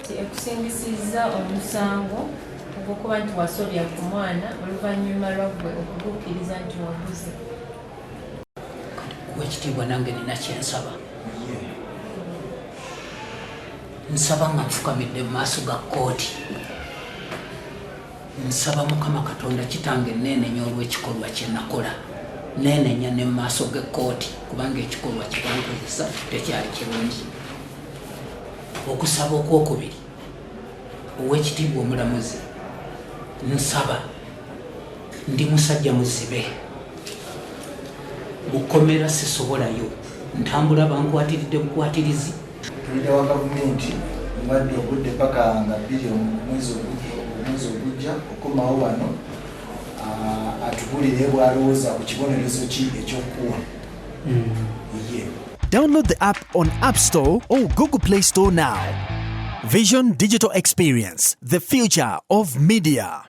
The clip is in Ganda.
Kooti ekusingisizza omusango ogw'okuba nti wasobya ku mwana oluvannyuma lwa ggwe okugukkiriza nti waguze. Owekitiibwa, nange nina kyensaba. Nsaba nga nfukamidde mu maaso ga kkooti, nsaba Mukama Katonda kitange, neenenya olw'ekikolwa kye nakola. Neenenya ne mu maaso g'ekkooti kubanga ekikolwa kye bankozesa tekyali kirungi. Okusaba okwokubiri, owekitiibwa omulamuzi, nsaba, ndi musajja muzibe, mukomera sisobolayo ntambula, bankwatiridde bukwatirizi. Pulida wa gavumenti muwadde obudde paka nga 2 omwezi ogujja okukomawo wano atubulire bw'alowooza ku kibonerezo ki ekyokukuwa ye. Download the app on App Store or Google Play Store now. Vision Digital Experience, the future of media.